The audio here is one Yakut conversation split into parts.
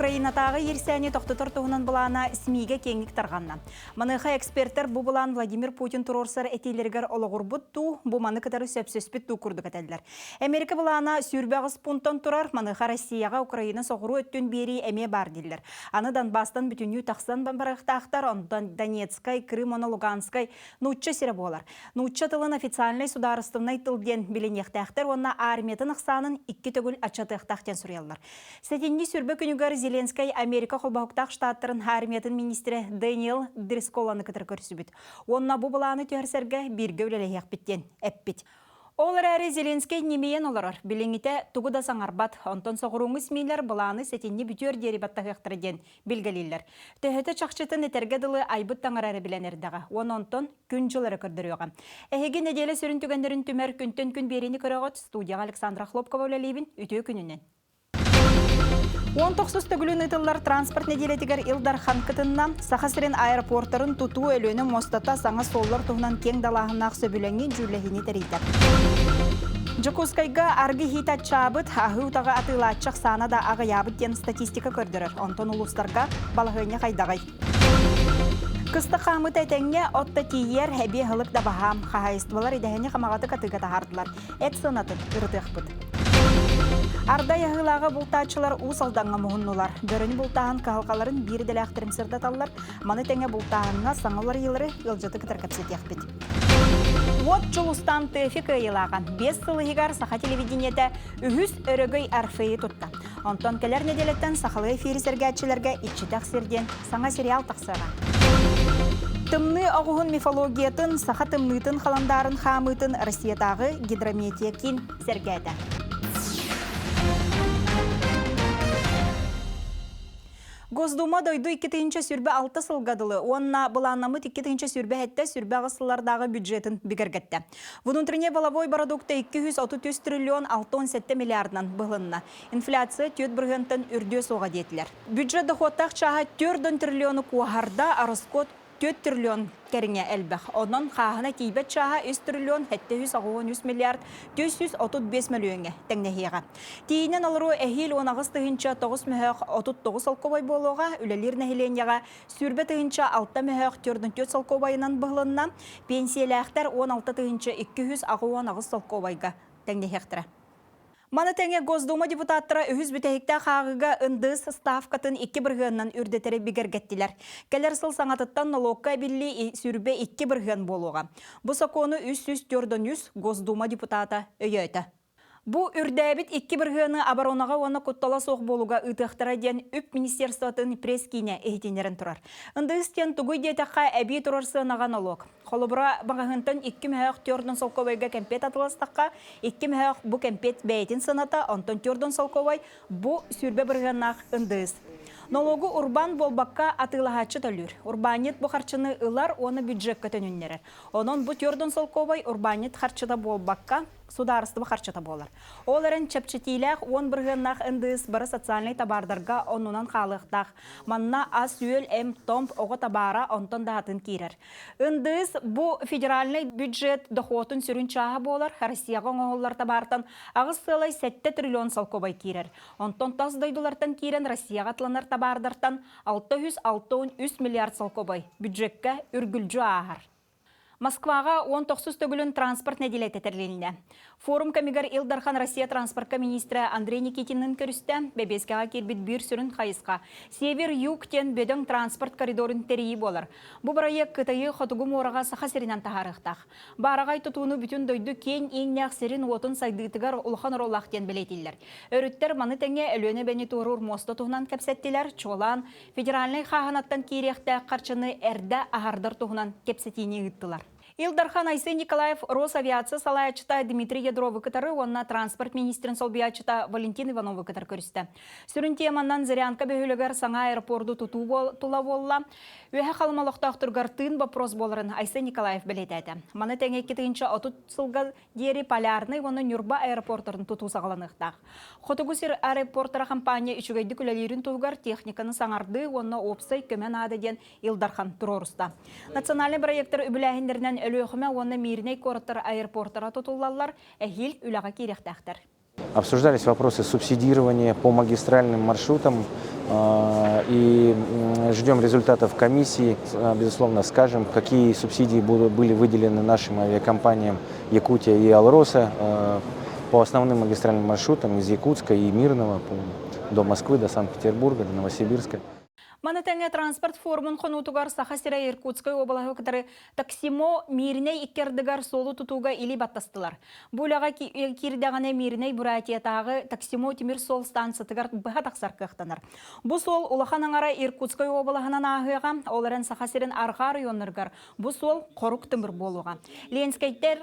Украинатааҕы иирсээни тохтотор туһунан былаана СМИ-гэ киэҥник тарҕанна. Маныаха экспертэр бу былаан Владимир Путин туруорсар этиилэригэр олоҕурбут дуу, бу маны кытары сөпсөспүт дуу курдук этэллэр. Америка былаана 28 пунктан турар, маныаха Россияҕа Украина соҕуруу өттүн биэрии эмиэ баар дииллэр. Аны Донбасстан бүтүннүү тахсан барыахтаахтар, онтон Донецкай, Крым уонна Луганскай нуучча сирэ буолар. Нуучча тылын официальнай судаарыстыбаннай тыл диэн билиниэхтээхтэр уонна армиятын ахсаанын икки төгүл аччатыахтаах диэн суруйаллар. Сэтинньи сүрбэ күнүгэр Зеленскэй Америка Холбоһуктаах Штаттарын армиятын министрэ Дэниел Дрисколаны кытары көрсүбүт. Уонна бу былааны түһэрсэргэ бииргэ үлэлэһиэхпит диэн эппит. Ол эрээри Зеленскэй ньимийэн олорор, билиҥҥитэ тугу да саҥарбат. Онтон соҕурууҥҥу СМИлэр былааны сэтинньи бүтүөр диэри баттаһыахтара диэн билгэлииллэр. Төһөтө чахчытын этэргэ дылы айбыт таҥара эрэ билэн эрдэҕэ. Уонна онтон күн-дьыл эрэ көрдөрүөҕэ. Эһиги нэдиэлэ сүрүн түгэннэрин түмэр күнтэн күн биэриини көрөҕүт. Студияҕа Александра Хлопкова үлэлиибин. Үтүө күнүнэн! 19 төгүлүн ыытыллар транспорт нэдиэлэтигэр Ил Дархан кытынна. Саха сирин аэропортарын тутуу Өлүөнэ муостата саҥа суоллар туһунан киэҥ далааһыннаах сөбүлэҥи дьүүллэһиини тэрийдэ. Дьокуускайга аргы иһиитэ аччаабыт, аһыы утаҕы атыылааччы ахсаана да аҕыйаабыт диэн статистика көрдөрөр. Онтон улуустарга балаһыанньа хайдаҕый? Кыстык хаамыыта этэҥҥэ, от да тиийэр, эбиэ аһылык да баһаам. Хаһаайыстыбалар идэһэни хамаҕатык атыыга таһаардылар. Эт сыанатын ырытыахпыт. Ардай аһыылааҕы бултааччылар Уус Алдаҥҥа муһуннулар. Бөрөнү бултааһын кыһалҕаларын биир идэлээхтэрин сырдаталлар. Маны тэҥэ бултааһыҥҥа саҥа уларыйыылары ыалдьыты кытары кэпсэтиэхпит. Уот Дьулустаан ТЭФИ кыайыылааҕа. 5 сыл иһигэр саха телевидениетэ үһүс өрөгөй арфейы тутта. Онтон кэлэр нэдиэлэттэн сахалыы эфири сэргээччилэргэ Иччитэх сир диэн саҥа сериал тахсыаҕа. Тымныы оҕуһун мифологиятын, саха тымныытын халандаарын хаамыытын Россиятааҕы гидрометия киин сэргээтэ. Госдума дойду 2026 сылга дылы уонна былааннаммыт 2027-28 сыллардааҕы бюджетын бигэргэттэ. Внутренний валовой продукта 233 триллион 67 миллиардынан быһылынна. Инфляция 4 бырыһыантан үрдүө суоҕа диэтилэр. Бюджет дохуоттаах чааһа 4 триллиону куоһарда, ороскуот 4 триллион кэриҥэ элбэх. Онон хааһына тиийбэт чааһа 3 триллион 783 миллиард 435 мөлүйүөҥҥэ тэҥнэһиэҕэ. Тиийинэн олоруу эһиил 18 тыһыынча 9 мөһөөх 39 солкуобай буолуоҕа, үлэлиир нэһилиэнньэҕэ 20 тыһыынча 6 мөһөөх 44 солкуобайынан быһылынна, пенсиялээхтэр 16 тыһыынча 288 солкуобайга тэҥнэһиэхтэрэ. Маны тэҥэ Госдума депутаттара үһүс бүтэһиктээх ааҕыыга НДС ставкатын 2 бырыһыанынан үрдэтэри бигэргэттилэр. Кэлэр сыл саҥатыттан нолуокка эбиллии 22 бырыһыан буолуоҕа. Бу сокуону 343 Госдума депутата өйөөтө. Бу үрдээбит 2 бырыһыаны оборонаҕа уонна куттала суох буолууга ыытыахтара диэн үп министерствотын пресс-киинэ иһитиннэрэн турар. НДС диэн тугуй диэтэххэ, эбии турар сыанаҕа нолуок. Холобура, маҕаһыынтан 2 мөһөөх 4 солкуобайга кэмпиэт атыластахха, 2 мөһөөх бу кэмпиэт бэйэтин сыаната, онтон 4 солкуобай бу 20 бырыһыаннаах НДС. Нолуогу урбаан буолбакка атыылаһааччы төлүүр. Урбаанньыт бу харчыны ылар уонна бюджекка төнүннэрэр. Онон бу 4 солкуобай урбаанньыт харчыта буолбакка, судаарыстыба харчыта буолар. Ол эрэн чэпчэтиилээх 10 бырыһыаннаах НДС бары социальнай табаардарга оннунан хаалыахтаах. Манна ас-үөл, эм-томп, оҕо табаара онтон да атын киирэр. НДС бу федеральнай бюджет дохуотун сүрүн чааһа буолар. Россияҕа оҥоһуллар табаартан 8,7 триллион солкуобай киирэр. Онтон тас дойдулартан киирэн Россияҕа атланар табаардартан 663 миллиард солкуобай бюджекка үргүлдьү ааһар. Москваҕа 19 төгүлүн транспорт нэдиэлэтэ тэрилиннэ. Форум кэмигэр Ил Дархан Россия транспортка министрэ Андрей Никитинныын көрүстэ. Бэбиэскэҕэ киирбит биир сүрүн хайысха Север-Юг диэн бөдөҥ транспорт коридорун тэрийии буолар. Бу бырайыак Кытайы Хотугу муораҕа Саха сиринэн таһаарыахтаах. Баараҕай тутууну бүтүн дойду киэҥ иҥнээх сирин-уотун сайдыытыгар улахан оруоллаах диэн бэлиэтииллэр. Өрүттэр маны тэҥэ Өлүөнэ эбэни туоруур муоста туһунан кэпсэттилэр, чуолаан Федеральнай хааһынаттан киириэхтээх харчыны эрдэ аһардар туһунан кэпсэтиини ыыттылар. Ил Дархан Айсен Николаев Росавиация салайааччыта Дмитрий Ядровы кытары уонна транспорт министрин солбуйааччыта Валентин Ивановы кытары көрүстэ. Сүрүн теманан Зырянка бөһүөлэгэр саҥа аэропорду тутуу тула буолла. Үөһэ Халыма олохтоохторугар тыын боппуруос буоларын Айсен Николаев бэлиэтээтэ. Маны тэҥэ 2030 сылга диэри Полярнай уонна Ньурба аэропортарын тутуу саҕаланыахтаах. Хотугу сир аэропортара хампаанньа үчүгэйдик үлэлиирин туһугар техниканы саҥардыы уонна уопсай көмө наада диэн Ил Дархан туруоруста. Национальнай бырайыактар үбүлээһиннэринэн Өлүөхүмэ уонна Мииринэй куораттар аэропортара тутуллаллар, эһиил үлэҕэ киириэхтээхтэр. Обсуждались вопросы субсидирования по магистральным маршрутам. И ждем результатов комиссии. Безусловно, скажем, какие субсидии будут, были выделены нашим авиакомпаниям Якутия и Алроса по основным магистральным маршрутам из Якутска и Мирного до Москвы, до Санкт-Петербурга, до Новосибирска. Маны тэҥэ транспорт форумун хонуутугар Саха сирэ Иркутскай уобалаһы кытары Таксимо Мииринэй икки ардыгар суолу тутууга илии баттастылар. Бу үлэҕэ киирдэҕинэ Мииринэй Буратиятааҕы Таксимо тимир суол станциятыгар быһа тахсар кыахтанар. Бу суол улахан аҥара Иркутскай уобалаһынан ааһыаҕа, ол эрэн Саха сирин арҕаа оройуоннарыгар бу суол хорук тымыр буолуоҕа. Ленскэйтэр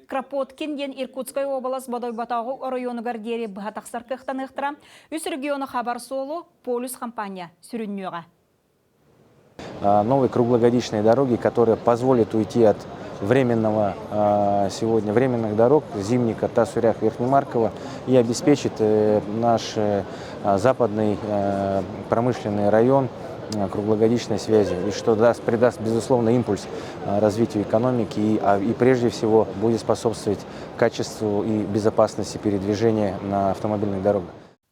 Кропоткин диэн Иркутскай уобалас Бодойботооҕу оройуонугар диэри быһа тахсар кыахтаныахтара. Үс региону хабар суолу Полюс компания сүрүннүөҕэ. Новые круглогодичные дороги, которые позволят уйти от временного сегодня временных дорог Зимника, Тасурях, Верхнемаркова и обеспечит э, наш э, западный э, промышленный район круглогодичной связью, и что даст, придаст, безусловно, импульс развитию экономики и, и прежде всего будет способствовать качеству и безопасности передвижения на автомобильных дорогах.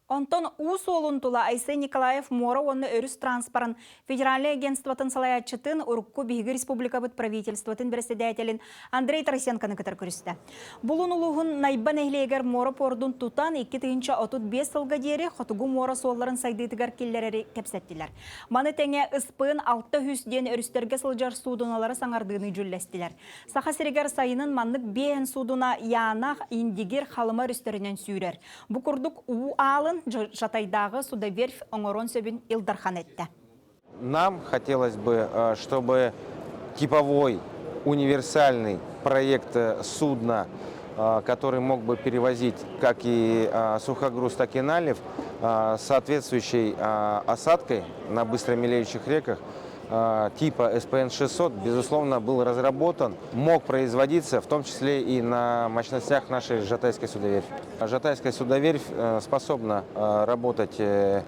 Онтон уу суолун тула Айсен Николаев муора уонна өрүс транспорын федеральнай агентствотын салайааччытын урукку биһиги республикабыт правительствотын председателин Андрей Тарасенконы кытары көрүстэ. Булун улууһун Найба нэһилиэгэр муора пордун тутан 2035 сылга диэри хотугу муора суолларын сайдыытыгар киллэрэри кэпсэттилэр. Маны тэҥэ Ыспыын 600 диэн өрүстэргэ сылдьар суудуналары саҥардыыны дьүүллэстилэр. Саха сиригэр сайынын маннык биэһэн суудуна Яанах, Индигир, Халыма өрүстэринэн сүүрэр. Бу курдук уу аалын Жатайдааҕы судоверфь оҥоруон сөбүн Ил Дархан эттэ. Нам хотелось бы, э, чтобы типовой универсальный проект э, судна, э, который мог бы перевозить как и сухогруз, так и налив, соответствующей осадкой на быстромелеющих реках, типа СПН-600, безусловно, был разработан, мог производиться, в том числе и на мощностях нашей Жатайской судоверфи. Жатайская судоверфь э, способна э, работать э,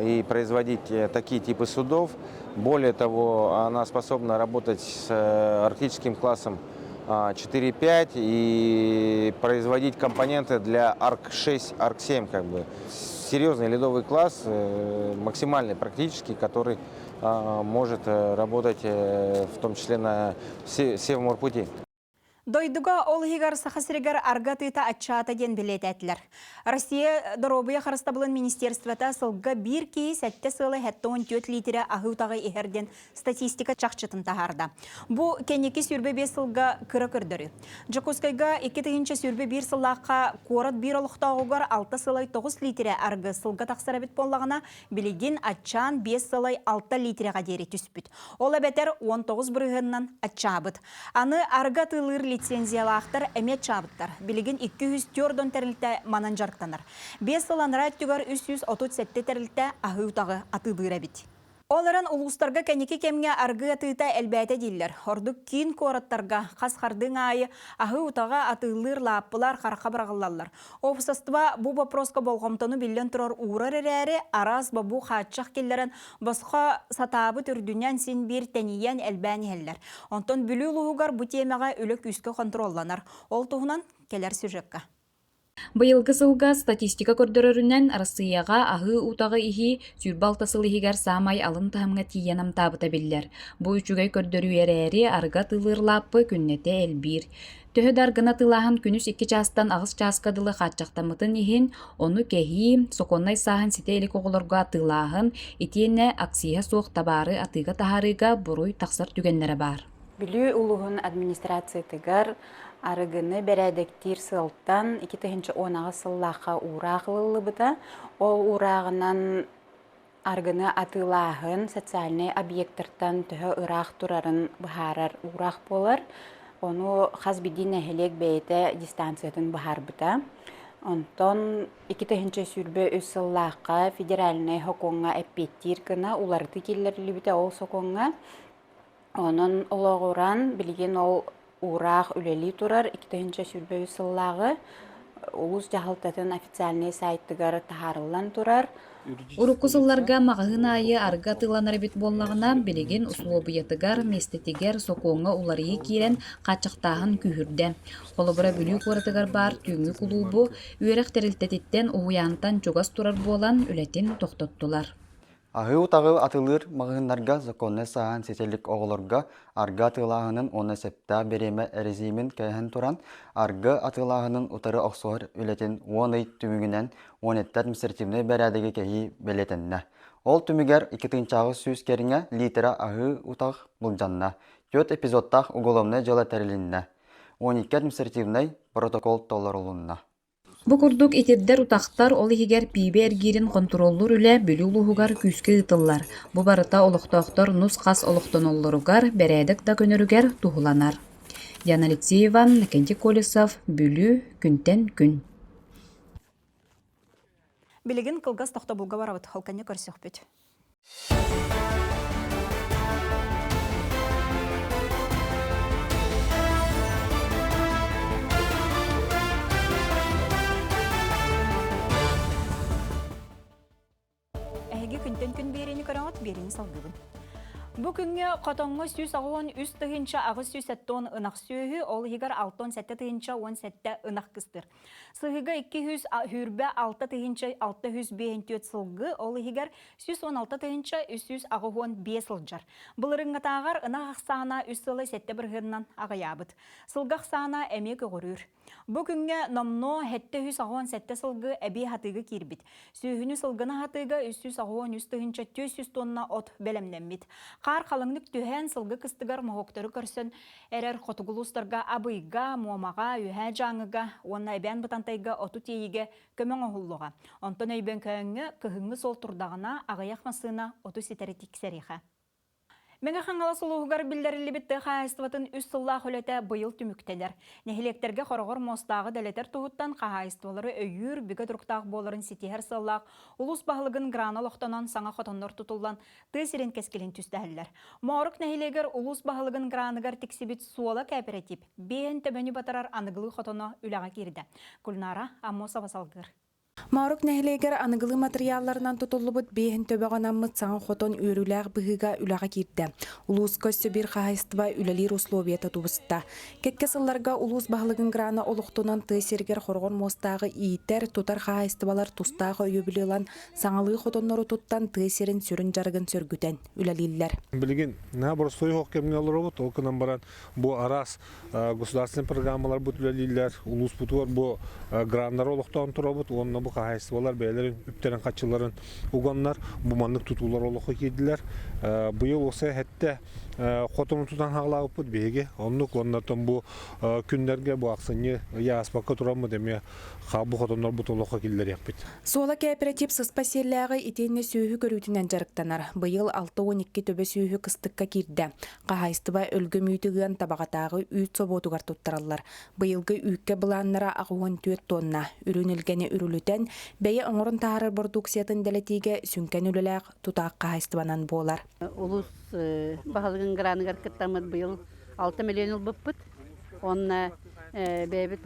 и производить такие типы судов. Более того, она способна работать с арктическим классом 4.5 и производить компоненты для ARC-6, ARC-7. Как бы. Серьезный ледовый класс, максимальный практически, который может работать в том числе на Севморпути. Дойдуга ол иһигэр Саха сиригэр арга тыыта аччаата диэн бэлиэтээтилэр. Россия доруобуйа харыстабылын министерствота сылга биир киһи сэттэ сыала 74 литрэ аһыы утаҕы иһэр диэн статистика чахчытын таһаарда. Бу кэнники 25 сылга кыра көрдөрүү. Дьокуускайга 2021 сыллаахха куорат биир олохтооҕугар 6 сылай 9 литрэ аргы сылга тахсар эбит буоллаҕына, билигин аччаан 5 сылай 6 литрэҕэ диэри түспүт. Ол эбэтэр 19 бырыһыанынан аччаабыт. Аны арыгы атыылыыр лицензиялаахтар эмиэ аччаабыттар. Билигин 204 тэрилтэ манан дьарыктанар. Биэс сыл анараа өттүгэр 337 тэрилтэ аһыы утаҕы атыылыыр эбит. Ол эрэн улуустарга кэнники кэмҥэ аргы атыыта элбээтэ дииллэр. Ордук киин куораттарга хас хардыҥ аайы аһыы утаҕа атыылыыр лааппылар харахха быраҕыллаллар. Уопсастыба бу боппуруоска болҕомтону биллэн турар уурар эрээри, араас бобуу хааччах киллэрэн босхо сатаабыт үрдүнэн син биир тэнийэн элбээн иһэллэр. Онтон Бүлүү улууһугар бу тиэмэҕэ үлэ күүскэ хонтуруолланар. Ол туһунан кэлэр сюжекка. Быйылгы сылга статистика көрдөрөрүнэн, Арассыыйаҕа аһыы утаҕы иһии 26 сыл иһигэр саамай алын таһымҥа тиийэн намтаабыта биллэр. Бу үчүгэй көрдөрүү эрээри, арыгы атыылыыр лааппы күннэтэ элбиир. Төһө да аргыны атыылааһын күнүс икки чаастан аҕыс чааска дылы хааччахтаммытын иһин, ону кэһии, сокуоннай сааһын ситэ илик оҕолорго атыылааһын, итиэннэ акциһа суох табаары атыыга таһаарыыга буруй тахсар түгэннэрэ баар. Бүлүү улууһун администрациятыгар арыгыны бэрээдэктиир сыалтан 2018 сыллаахха уураах ылыллыбыта. Ол уурааҕынан арыгыны атыылааһын социальнай объектартан төһө ыраах турарын быһаарар уураах буолар. Ону хас биирдии нэһилиэк бэйэтэ дистанциятын быһаарбыта. Онтон 2023 сыллаахха федеральнай сокуоҥҥа эппиэттиир гына уларытыы киллэриллибитэ. Ол сокуоҥҥа Онон олоҕуран, билигин ол уураах үлэлии турар 2023 сыллааҕы улуус дьаһалтатын официальнай сайтыгар таһаарыллан турар. Урукку сылларга маҕаһыын аайы арыгы атыыланар эбит буоллаҕына, билигин усулуобуйатыгар, миэстэтигэр сокуоҥҥа уларыйыы киирэн, хааччахтааһын күүһүрдэ. Холобура, Бүлүү куоратыгар баар түүҥҥү кулуубу үөрэх тэрилтэтиттэн, уһуйаантан чугас турар буолан, үлэтин тохтоттулар. Аһыы утаҕы атыылыыр маҕаһыыннарга законнай сааһын ситэ илик оҕолорго аргы атыылааһынын уонна сөптөөх бириэмэ эрэсиимин кэһэн туран аргы атыылааһынын утары охсуһар үлэтин 10 ый түмүгүнэн 17 административнай бэрээдэги кэһии бэлиэтэннэ. Ол түмүгэр 2 100 кэриҥэ лиитэрэ аһыы утах былдьанна, түөрт эпизодтаах уголовнай дьыала тэрилиннэ, 12 административнай протокол толорулунна. Бу курдук итирдэр утахтар, ол иһигэр пиибэ эргиирин хонтуруоллуур үлэ Бүлүү улууһугар күүскэ ыытыллар. Бу барыта олохтоохтор нус-хас олохтоноллоругар, бэрээдэк да көнөрүгэр туһуланар. Диана Алексеева, Иннокентий Колесов, Бүлүү, Күнтэн күн. Билигин кылгас тохтобулга барабыт, холканньа көрсөхпүт. Эһиги күнтэн күн биэриини көрөҕүт, биэриини салгыыбын. Бу күҥҥэ хотоҥҥо 183 тыһыынча 870 ынах сүөһү, ол иһигэр 67 тыһыынча 17 ынах кыстыыр. Сыһыыга 226 тыһыынча 654 сылгы, ол иһигэр 116 тыһыынча 385 сылдьар. Былырыҥҥытааҕар ынах ахсаана үс сылы сэттэ бырыһыанынан аҕыйаабыт. Сылгы ахсаана эмиэ көҕүрүүр. Бу күҥҥэ номнуо 787 сылгы эбии хатыыга киирбит. Сүөһүнү сылгыны хатыыга 383 тыһыынча 400 тонна от бэлэмнэммит. Хаар халыҥнык түһэн, сылгы кыстыгар моһуоктары көрсөн эрэр хотугу улуустарга Абыйга, Муомаҕа, Үөһээ Дьааҥыга уонна Эбээн Бытантайга оту тиэйиигэ көмө оҥоһуллуоҕа. Онтон Өймөкөөҥҥө кыһыҥҥы суол турдаҕына аҕыйах массыына оту ситэри тиксэриэхэ. Мэҥэ Хаҥалас улууһугар биллэриллибит тыа хаһаайыстыбатын үс сыллаах үлэтэ быйыл түмүктэнэр. Нэһилиэктэргэ хороҕор муостааҕы дэлэтэр туһуттан хаһаайыстыбалары өйүүр, бигэ туруктаах буоларын ситиһэр сыаллаах улуус баһылыгын грана олохтонон саҥа хотоннор тутуллан тыа сирин кэскилин түстэһэллэр. Моорук нэһилиэгэр улуус баһылыгын граныгар тиксибит Суола кээпэрэтиип биэһин төбөнү батарар аныгылыы хотоно үлэҕэ киирдэ. Гульнара Аммосова салгыыр. Моорук нэһилиэгэр аныгылыы матырыйаалларынан тутуллубут биэһин төбөҕө анаммыт саҥа хотон үөрүүлээх быһыыга үлэҕэ киирдэ. Улууска өссө биир хаһаайыстыба үлэлиир условията тубуста. Кэккэ сылларга улуус баһылыгын грана олохтонон тыа сиригэр хороҕор муостааҕы иитэр, тутар хаһаайыстыбалар тустаах өйөбүлү ылан, саҥалыы хотоннору туттан тыа сирин сүрүн дьарыгын сөргүтэн үлэлииллэр. Билигин наһаа боростуой оһох кэмҥэ олоробут, ол гынан баран бу араас государственный программаларбыт үлэлииллэр, улууспутугар бу граннары олохтоон турабыт уонна бу хаһаайыстыбалар бэйэлэрин үптэрин-харчыларын уганнар бу маннык тутуулар олоххо киирдилэр. Быйыл осы сэттэ хотону тутан хаалаабыппыт биһиги. Оннук уоннартан бу күннэргэ бу ахсынньы ыйа ааспакка тураммыт эмиэ бу хотоннорбут олоххо киллэриэхпит. Суола кооператив сыспа сиэллээҕи итиэннэ сүөһү көрүүтүнэн дьарыктанар. Быйыл 62 төбө сүөһү кыстыкка киирдэ. Хаһаайыстыба өлгөм үүтү ыан Табаҕатааҕы үүт собуотугар туттараллар. Быйылгы үүккэ былааннара 84 тонна. Үрүн илгэни үрүлүтэн, бэйэ оҥорон таһаарар бородууксуйатын дэлэтиигэ сүҥкэн үлэлээх тутаах хаһаайыстыбанан буолар. Улуус баһылыгын граныгар кыттаммыт быйыл 6 миллион ылбыппыт. Уонна бэйэбит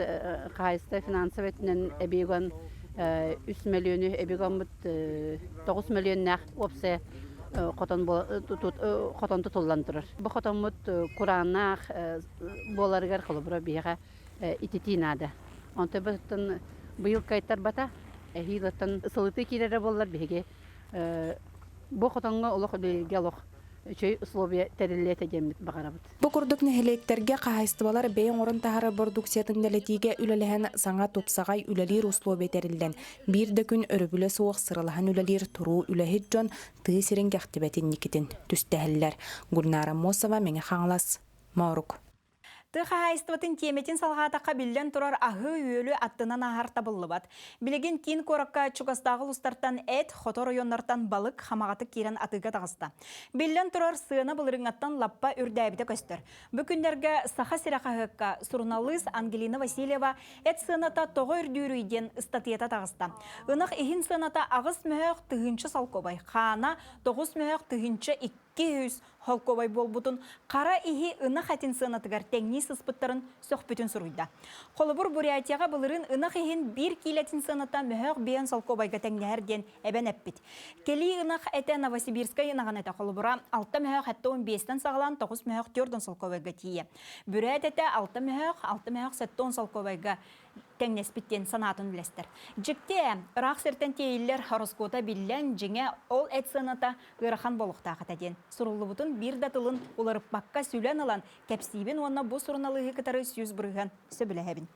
хаһаайыстыба финансовай өттүнэн эбии уган 3 мөлүйүөнү эбии угаммыт 9 мөлүйүөннээх уопсайа хотон хотон тутуллан турар. Бу хотоммут курааннаах буоларыгар холобура биһиэхэ ититии наада. Онтон быһыттан быйыл кайтарбата, эһиил оттон сылытыы киирэрэ буоллар биһиги бу хотоҥҥо олох үлэлииргэ олох үчүгэй условия тэриллиэ этэ диэммит баҕарабыт. Бу курдук нэһилиэктэргэ хаһаайыстыбалар бэйэ оҥорон таһаарар бородууксуйатын дэлэтиигэ үлэлэһэн саҥа тупсаҕай үлэлиир условия тэриллэн, биир да күн өрөбүлэ суох сыралаһан үлэлиир туруу үлэһит дьон тыа сирин кэхтибэт инникитин түстэһэллэр. Гульнара Мосова, Мэҥэ Хаҥалас, Моорук. Тыа хаһаайыстыбатын тиэмэтин салҕаатахха биллэн турар аһы-үөлү аттынан ааһар табыллыбат. Билигин киин куоракка чугастааҕы улуустартан эт, хоту оройуоннартан балык хамаҕатык киирэн атыыга таҕыста. Биллэн турар, сыана былырыыҥҥаттан лаппа үрдээбитэ көстөр. Бу күннэргэ Саха сирэ хаһыакка суруналыыс Ангелина Васильева эт сыаната тоҕо үрдүүрүй диэн ыстатыйата таҕыста. Ынах иһин сыаната аҕыс мөһөөх тыһыынча солкуобай, хаана тоҕус мөһөөх тыһыынча 200 холкуобай буолбутун хара иһи ынах этин сыанатыгар тэҥнии сыспыттарын сөхпүтүн суруйда. Холобур, Бурятияҕа былырыын ынах иһин биир киилэтин сыаната мөһөөх биэн солкуобайга тэҥнэһэр диэн эбэн эппит. Кэлии ынах этэ Новосибирскай ынаҕын этэ холобура 6 мөһөөх 75-тэн саҕалаан 9 мөһөөх 4 солкуобайга тиийэ. Бүрээт этэ 6 мөһөөх 6 мөһөөх 70 солкуобайга. тэҥнэспит диэн санаатын үллэстэр. Дьикти ээ, ыраах сиртэн тиэйиллэр ороскуота биллэн, дьиҥэ, ол эт сыаната ыарахан буолуохтаах этэ диэн суруллубутун биир да тылын уларыппакка сүлэн ылан кэпсиибин уонна бу суруналыыһы кытары 100% сөбүлэһэбин.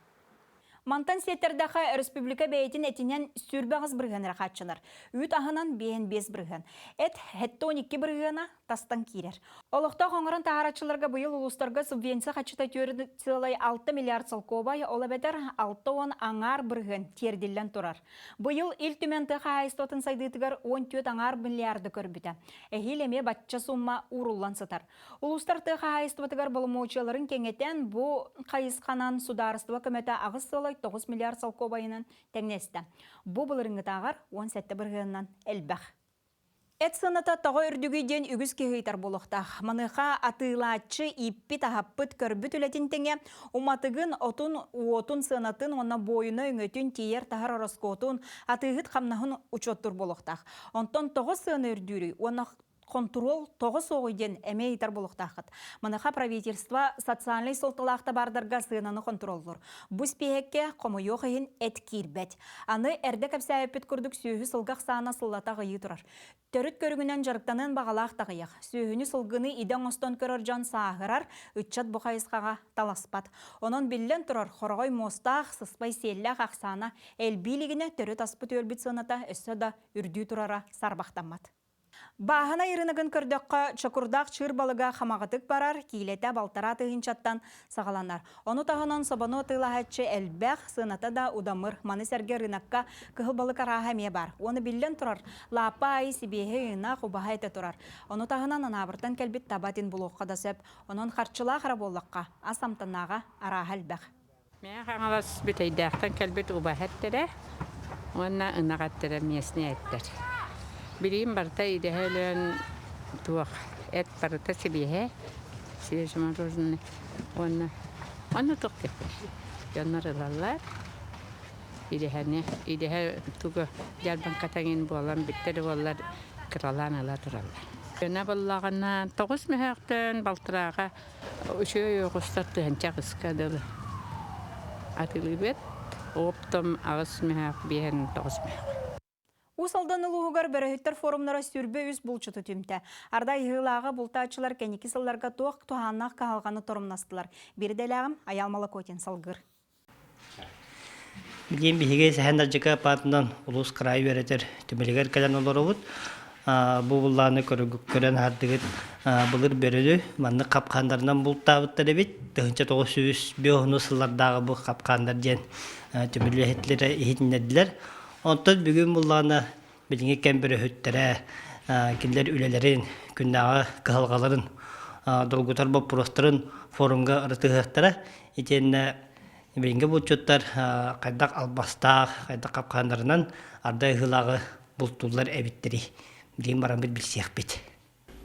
Мантан сиэттэрдэххэ, республика бэйэтин этинэн 28% эрэ хааччынар. Үүт аһынан 55%. Эт 72 бырыһыана тастан киирэр. Олохтоох оҥорон таһаараччыларга быйыл улуустарга субвенция харчыта 4,6 миллиард солкуобай, ол эбэтэр 60 аҥаар бырыһыан тиэрдиллэн турар. Быйыл Ил Түмэн тыа хаһаайыстыбатын сайдыытыгар 14 аҥаар миллиарды көрбүтэ. Эһиил эмиэ бачча сумма ууруллан сытар. Улуустар тыа хаһаайыстыбатыгар боломуочуйаларын кэҥэтэн, бу хайысханан судаарыстыба көмөтө 8,9 миллиард солкуобайынан тэҥнэстэ. Бу былырыыҥҥытааҕар 17 бырыһыанынан элбэх. Эт сыаната тоҕо үрдүгүй диэн үгүс киһи ыйытар буолуохтаах. Маныаха атыылааччы ииппит-аһаппыт, көрбүт үлэтин тэҥэ уматыгын, отун, уотун сыанатын уонна буойуна өҥөтүн тиэйэр-таһар ороскуотун, атыыһыт хамнаһын учуоттуур буолуохтаах. Онтон тоҕо сыана үрдүүрүй уонна хонтуруол тоҕо суоҕуй диэн эмиэ ыйытар буолуохтааххыт. Маныаха правительство социальнай суолталаах табаардарга сыананы хонтуруоллуур. Бу испииһэккэ хомойуох иһин эт киирбэт. Аны эрдэ кэпсээбиппит курдук сүөһү сылгы ахсаана сыллата аҕыйыы турар. Төрүт көрүҥүнэн дьарыктаныан баҕалаах да аҕыйах. Сүөһүнү сылгыны идэ оҥостон көрөр дьон сааһырар, ыччат бу хайысхаҕа таласпат. Онон биллэн турар, хороҕой муостаах, сыспай сиэллээх ахсаана элбии илигинэ төрүт аспыт-үөлбүт сыаната өссө да үрдүү турара саарбахтаммат. Бааһынай ырынагын көрдөххө, чокурдаах чыыр балыга хамаҕатык барар, киилэтэ балтараа тыһыынчаттан саҕаланар. Ону таһынан собону атыылаһааччы элбэх, сыаната да удамыр. Маны сэргэ ырыынакка кыһыл балык арааһа эмиэ баар. Уонна биллэн турар, лааппа аайы сибиэһэй ыйынах, убаһа этэ турар. Ону таһынан Анаабыртан кэлбит таба этин булуохха да сөп. Онон харчылаах эрэ буоллахха, ас амтаннааҕа арааһа элбэх. Мэҥэ Хаҥалас Бүтэйдээхтэн кэлбит убаһа эттэрэ уонна ынах эттэрэ местный эттэр. Билигин барыта идэһэ өлөөн туох эт барыта сибиэһэ, свежемороженое уонна онно туох диэхпиний дьоннор ылаллар идэһэни идэһэ тугу дьаарбаҥката эҥин буолан бүттэ да буоллар кыралаан ыла тураллар. Дьоно буоллаҕына тоҕус мөһөөхтөн балтарааҕа Үчүгэй оҕустар тыһыынча аҕыска дылы атыылыыбыт. Оптом аҕыс мөһөөх, биэһин тоҕус мөһөөх. Уус Алдан улууһугар бөрөһүттэр форумнара 23 булчуту түмтэ. Арда ыһыылааҕы бултааччылар кэнники сылларга туох туһааннаах кыһалҕаны торумнастылар. Биирдэлээҕим Айаал Молокотин салгыыр. Билигин биһиги Сэһэн Ардьыка аатынан улуус кыраайы үөрэтэр түмэлигэр кэлэн олоробут. Бу буллааны көрөн аһардыгыт былыр бөрөлү маннык хапкаандарынан бултаабыттар эбит. 1905 сыллардааҕы бу хапкаандар диэн түмэл үлэһиттэрэ иһитиннэрдилэр. Онтон бүгүн буллаана билиҥҥи кэм бөрөһүттэрэ кинилэр үлэлэрин, күннээҕи кыһалҕаларын долгутар боппуруостарын форумга ырытыһыахтара. Итиэннэ билиҥҥи булчуттар хайдах албастаах, хайдах хапкааннарынан ардай ыһыылааҕы бултууллар эбиттэрий билигин бараммыт билсиэхпит.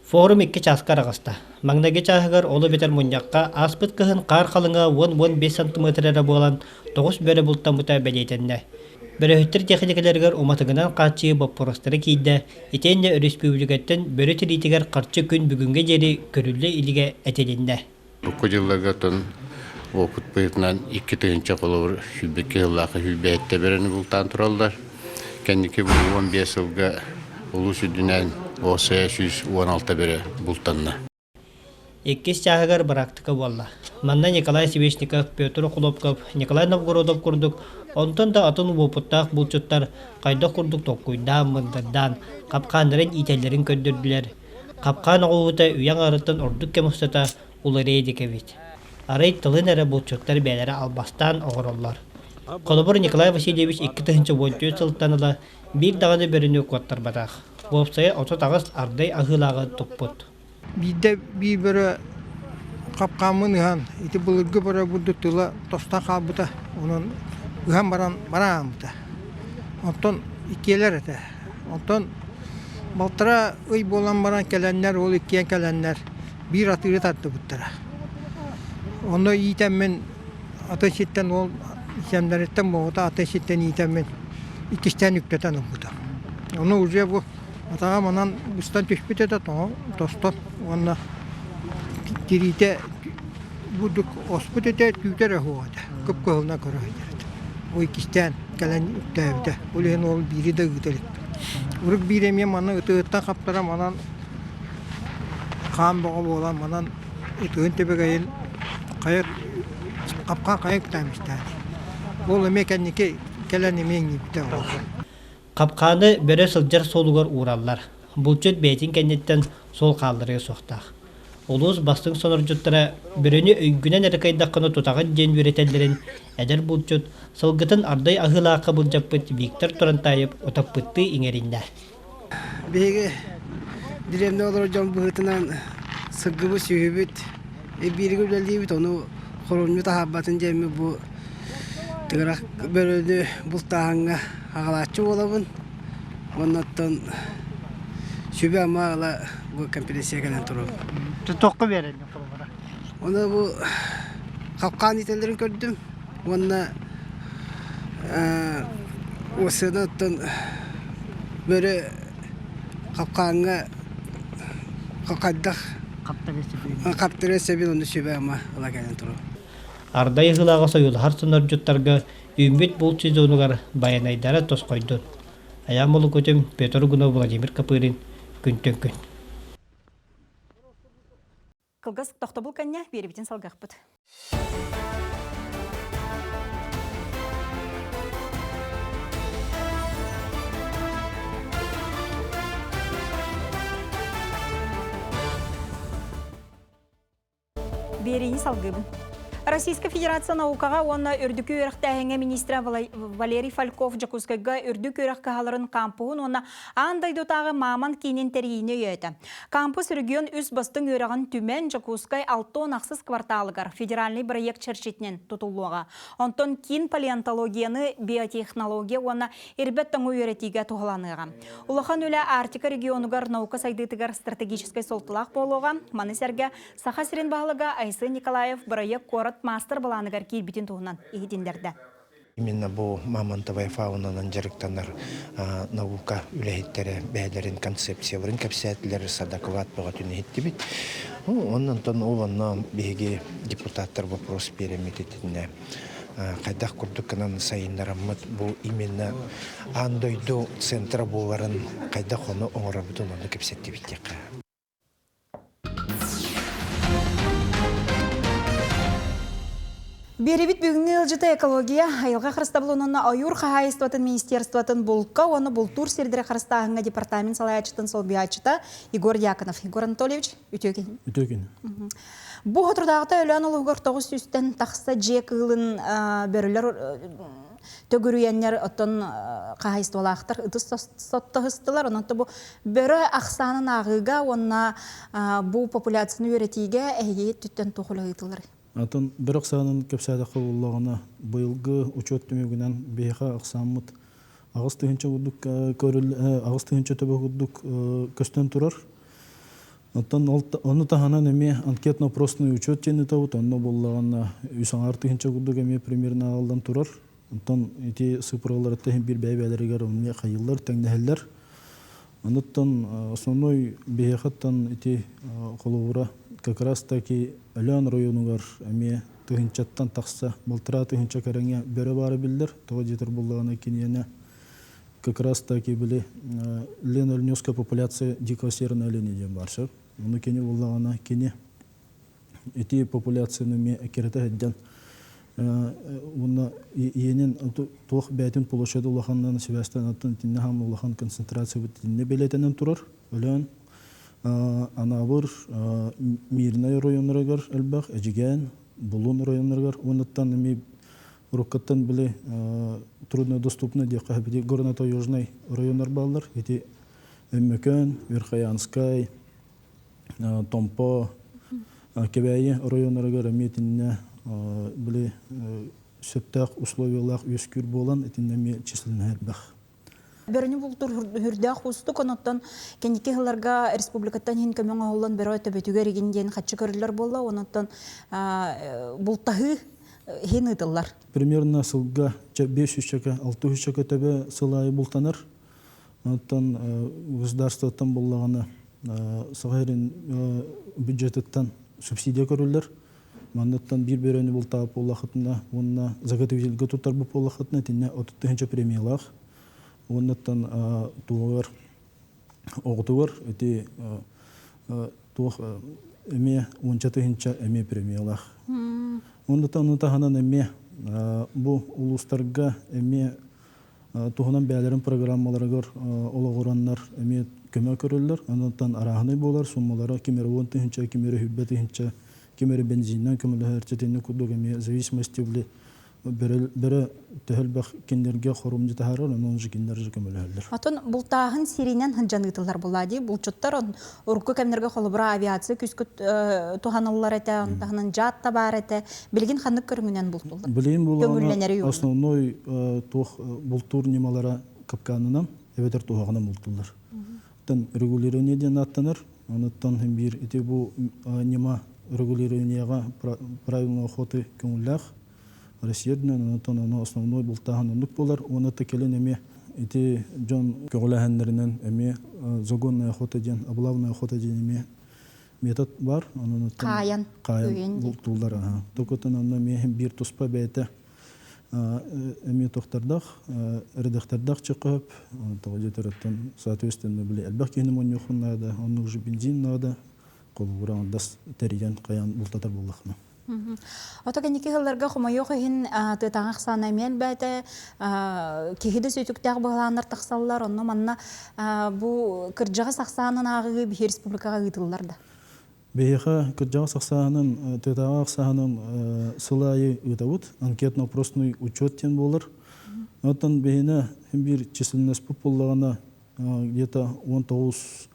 Форум икки чааска араҕыста. Маҥнайгы чааһыгар ол эбэтэр мунньахха ааспыт кыһын хаар халыҥа 10-15 сантиметр эрэ буолан, тоҕус бөрө бултаммыта бэлиэтэннэ. Бөрөһүттэр тиэхиньикэлэригэр уматыгынан хааччыйыы боппуруостара киирдэ, итиэннэ өрөспүүбүлүкэттэн бөрө тириитигэр харчы күн бүгүҥҥэ диэри көрүллэ илигэ этилиннэ. Урукку дьылларга оттон опыт быһыытынан 2000 холобур 22 сыллаахха 27 бөрөнү бултаан тураллар. Кэнники бу 15 сылга улуус үрдүнэн ОСЭ 116 бөрө бултанна. Иккис чааһыгар быраактыка буолла. Манна Николай Свечников, Петр Охлопков, Николай Новгородов курдук онтон да атын уопуттаах булчуттар хайдах курдук толкуйдаан, мындырдаан, хапкааннарын иитэллэрин көрдөрдүлэр. Хапкаан оҕуһута үйэ аҥаарыттан ордук кэм устата уларыйа илик эбит. Арай тылын эрэ булчуттар бэйэлэрэ албастаан оҥороллор. Холобур, Николай Васильевич 2014 сылтан ыла биир даҕаны бөрөнү куоттарбатах. Уопсайа 38 ардай аһыылааҕы туппут. Биирдэ биир бөрө хапкааммын ыһан, ити былыргы бөрө бурдук тыла тостон хаалбыта. Онон ыһан баран барааммыта. Онтон иккиэлэр этэ. Онтон балтараа ый буолан баран кэлэннэр, ол иккиэн кэлэннэр биир атыыры тардыбыттара. Онно иитэммин атын сиртэн ол сиэмнэриттэн буолбута атын сиртэн иитэммин иккистээн үктэтэн ылбытым. Ону уже бу атаҕа манан быстан түспүт этэ тоҥо тостон уонна тириитэ бурдук оспут этэ түүтэ эрэ суох этэ кып-кыһылынан көрө сылдьар этэ. Бу иккистээн кэлэн үктээбитэ. Ол иһин ол биири да ыыта иликпин. Урут биир эмиэ манна ытыһыттан хаптара манан хаан бөҕө буолан манан ытыһын түбэгэйин хайа хапкаан хайа үктээммиттээх. Ол эмиэ кэнники кэлэн эмиэ иҥнибитэ ол. Хапкааны бөрө сылдьар суолугар уураллар. Булчут бэйэтин кэнниттэн суол хаалларыа суохтаах. Улуус бастыҥ сонордьуттара бөрөнү өйгүнэн эрэ кыайдаххына тутаҕын диэн үөрэтэллэрин эдэр булчут, сылгытын ардай аһыылаахха былдьаппыт Виктор Турантаев утаппыттыы иҥэриннэ. Биһиги дэриэбинэ олорор дьон быһыытынан сылгыбыт, сүөһүбүт бииргэ үлэлиибит, ону хоромньу таһаарбатын диэммит бу тыгырах бөрөнү бултааһыҥҥа аҕалааччы буолабын. Уонна оттон сүбэ-ама ыла бу конференция кэлэн турабын. Туохха биэрэллэр холобура? Ону бу хапкаан иитэллэрин көрдүм уонна уоссыана оттон бөрө хапкааҥҥа хайдах хаптарыа сөбүн ону сүбэ-ама ыла кэлэн турабын. Ардай ыһыылааҕы сойуолаһар сонордьуттарга үүммүт булт сезонугар байанайдара тосхойдун. Айаан Молукутум, Петр Угунов, Владимир Копырин күнтэн күн. Кылгас тохтобул кэннэ биэрибитин салгахпыт. Биэриини салгыыбын. Российскай Федерация наукаҕа уонна үрдүкү үөрэхтээһиҥҥэ министрэ Валерий Фальков Дьокуускайга үрдүк үөрэх кыһаларын кампуһун уонна аан дойдутааҕы Мамонт киинин тэрийиини өйөөтө. Кампус регион үс бастыҥ үөрэҕин түмэн Дьокуускай 66 кварталыгар федеральнай бырайыак чэрчитинэн тутуллуоҕа. Онтон киин палеонтологияны, биотехнология уонна ирбэт тоҥу үөрэтиигэ туһаланыаҕа. Улахан үлэ Арктика регионугар наука сайдыытыгар стратегическай суолталаах буолуоҕа. Маны сэргэ Саха сирин баһылыга Айсен Николаев бырайыак куорат маастар-былааныгар киирбитин туһунан иһитиннэрдэ. Именно бу мамонтовая фаунанан дьарыктанар наука үлэһиттэрэ бэйэлэрин концепцияларын кэпсээтилэр, доклад бөҕөтүн иһиттибит. Онон ол онно биһиги депутаттар вопрос биэрэммит итиннэ хайдах курдук гынан сайыннараммыт бу именно аан дойду центра буоларын хайдах ону оҥоробутун ону кэпсэттибит диэххэ. Биэрибит бүгүҥҥү ыалдьыта экология, айылҕа харыстабылын уонна ойуур хаһаайыстыбатын министерствотын булка уонна бултуур сирдэри харыстааһыҥҥа департамент салайааччытын солбуйааччыта Егор Дьяконов. Егор Анатольевич, үтүө күн. Үтүө күн. Бу соторутааҕыта Өлөөн улууһугар 900-тэн тахса дьиэ кыылын бөрөлөр төгүрүйэннэр оттон хаһаайыстыбалаахтар ытыс соттоһустулар. Онон бу бөрө ахсаанын ааҕыыга уонна бу популяцияны үөрэтиигэ эһиги өттүттэн туох үлэ ыытыллар? Атын бөрө ахсаанын кэпсээтэххэ буоллаҕына, быйылгы учуот түмүгүнэн биһиэхэ ахсааммыт 8 тыһыынча курдук көрүл 8 тыһыынча төбө курдук көстөн турар. Оттон ону таһынан эмиэ анкетно-опросный учет диэн ыытабыт. Онно буоллаҕына үс аҥаар тыһыынча курдук эмиэ примерно ааҕыллан турар. Онтон ити цифраларыттан иһин биир бэйэ-бэйэлэригэр эмиэ хайыыллар, тэҥнэһэллэр. Онуттан основной биһиэхэттэн ити холобура как раз таки Өлөөн районугар эмиэ тыһыынчаттан тахса балтараа тыһыынча кэриҥэ бөрө баара биллэр. Тоҕо диэтэр буоллаҕына киниэнэ как раз таки били Лена-Ольневская популяция дикого северного оленя диэн баар сөп. Ону кини буоллаҕына кини ити популяцияны эмиэ эккирэтэ сылдьан уонна иэнин туох бэйэтин площада улаханынан сибээстээн оттон итиннэ хаам улахан концентрация итиннэ бэлиэтэнэн турар. Өлөөн Анаабыр Мирнэй оройуоннарыгар элбэх, Эдьигээн, Булун оройуоннарыгар уоннаттан эмиэ Уруккаттан били труднодоступный диэххэ били горно-таежный районнар бааллар. Ити Өймөкөөн, Верхоянскай, Томпо, Кэбээйи районнарыгар эмиэ итиннэ били сөптөөх условиялаах үөскүүр буолан итиннэ эмиэ численность элбэх. Бөрөнү бултуур үрдээх уустук, онуттан кэнники сылларга республикаттан иһин көмө оҥоһуллан бөрө төбөтүгэр игин диэн хаччы көрүллэр буолла, онуттан бултаһыы иһин ыытыллар. Примерно сылга 500 чөкө, 600 чөкө төбө сыл аайы бултанар. Оттон государствоттан буллаҕына Саха сирин бюджетыттан субсидия көрүллэр. Манныттан биир бөрөнү бултаабыт буоллахытына уонна заготовительга туттарбыт буоллахытына итиннэ 30 тыһыынча премиялаах. Уоннаттан туоҕар оҕотугар ити туох эмиэ уонча тыһыынча эмиэ премиялаах. Оннуттан ону таһынан эмиэ бу улуустарга эмиэ туһунан бэйэлэрин программаларыгар олоҕураннар эмиэ көмө көрөллөр. Онтон арааһынай буолар суммалара ким эрэ 10 тыһыынча, ким эрэ 20 тыһыынча, ким эрэ бензиннэн көмөлөһөр, итинник курдук эмиэ зависимости бөрө төһө элбэх кинилэргэ хорумдьу таһаарар, онон же кинилэр же көмөлөһөллөр. Отон бултааһын сиринэн сылдьан ыытыллар буолла дии. Булчуттар урукку кэмнэргэ холобура авиация күүскэ туһаныллар этэ, ону таһынан дьаат да баар этэ. Билигин ханнык көрүҥүнэн бултуллар? Билигин булаана основной туох бултуур ньымалара капканынан эбэтэр туһаҕынан бултуллар. Оттон регулирование диэн ааттанар. Онуттан биир ити бу ньыма регулированиеға правильной охоты көҥүллээх Россия үрдүнэн, онтон ону основной бултааһын оннук буолар. Уонна та кэлин эмиэ ити дьон көҕүлээһиннэринэн эмиэ загонная охота диэн, облавная охота диэн эмиэ метод бар. Онон хаайан хаайан бултууллар. Токотон онно эмиэ биир туспа бэйэтэ эмиэ тохтардах, редактордах чыкып, тоҕо диэтэр соответственно били элбэх киһини мунньуохун наада, оннук же бензин наада, холобура андас тэрийэн хайаан бултатар буоллахына. Ото кэнники сылларга хомойуох иһин тыатааҕы ахсаана эмиэ элбээтэ, киһи да сүтүктээх быһылааннар тахсаллар, онно манна бу кырдьаҕас ахсаанын ааҕыы биһи республикаҕа ыытыллар да? Биһиэхэ кырдьаҕас ахсаанын, тыатааҕы ахсаанын сыл аайы ыытабыт. Анкетно-опросный учет диэн буолар. Оттон биһиэнэ биир численностьпут буоллаҕына где-то 19